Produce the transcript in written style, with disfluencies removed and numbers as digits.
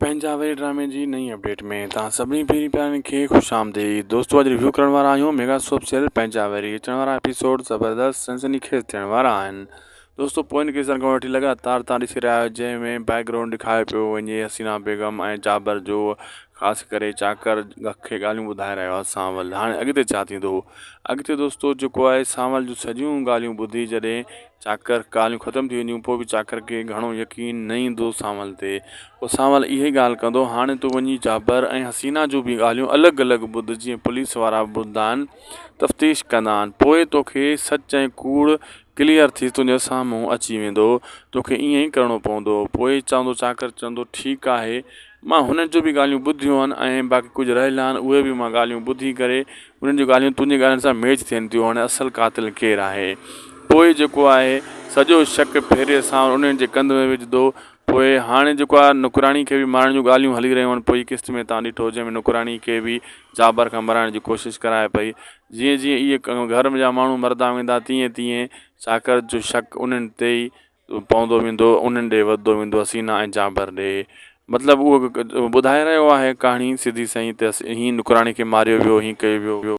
پنهنجا وي ڊرامي جي نئين اپڊيٽ ۾ توهان سڀني پيرين پيارن کي خوش آمديد دوستو اڄ ريويو ڪرڻ وارا آهيون ميگا سوپ سيريل پنهنجا ويري اچڻ وارا ايپيسوڊ زبردست سنسني خيز ٿيڻ وارا آهن دوستو پوئين قسطن کان وٺي لڳاتار توهان ڏسي رهيا آهيو جنهن ۾ بيڪ گرائونڊ ڏيکاريو پيو وڃي حسينا بيگم ۽ جابر جو خاص ڪري چاڪر کي ڳالهيون ٻڌائي رهيو آهي سانول هاڻي اڳتي ڇا ٿيندو اڳتي دوستو جيڪو آهي سانول جون سڄيون ڳالهيون ٻڌي جڏهن چاڪر ڳالهيون ختم ٿي وينديون پوء به چاڪر کي گهڻو يقين نه ايندو سانول تي پوء سانول اها ئي ڳالهه ڪندو هاڻي تون وڃي جابر ۽ حسينا جون به ڳالهيون الڳ الڳ ٻڌ جيئن پوليس وارا به ٻڌندا آهن تفتيش ڪندا آهن پوء توکي سچ ۽ ڪوڙ ڪليئر ٿي تنهنجي سامهون اچي ويندو توکي ائين ئي ڪرڻو پوندو پوء چوندو چاڪر چوندو ٺيڪ آهي مان هنن جون به ڳالهيون ٻڌيون آهن ۽ باقي ڪجهه رهيل آهن اهي به مان ڳالهيون ٻڌي ڪري انهن جون ڳالهيون تنهنجي ڳالهين سان ميچ ٿين ٿيون هاڻي اصل قاتل ڪير آهي؟ پوء جيڪو آهي سڄو شڪ ڦيري سان انهن جي ڪنڌ ۾ وجهندو پوء هاڻي جيڪو آهي نڪراڻي کي به مارڻ جون ڳالهيون هلي رهيون آهن پوئين قسط ۾ تان ڏٺو جنهن ۾ نڪراڻي کي به جابر کان مرائڻ جي ڪوشش ڪرائي پئي جيئن جيئن اهي گهر جا ماڻهو مرندا ويندا تيئن تيئن چاڪر جو شڪ انهن تي ئي پوندو ويندو انهن ڏي وڌندو ويندو حسينا ۽ جابر ڏي مطلب اهو ٻڌائي رهيو آهي ڪهاڻي سڌي سئين ته هين نڪراڻي کي ماريو ويو هين ڪيو ويو.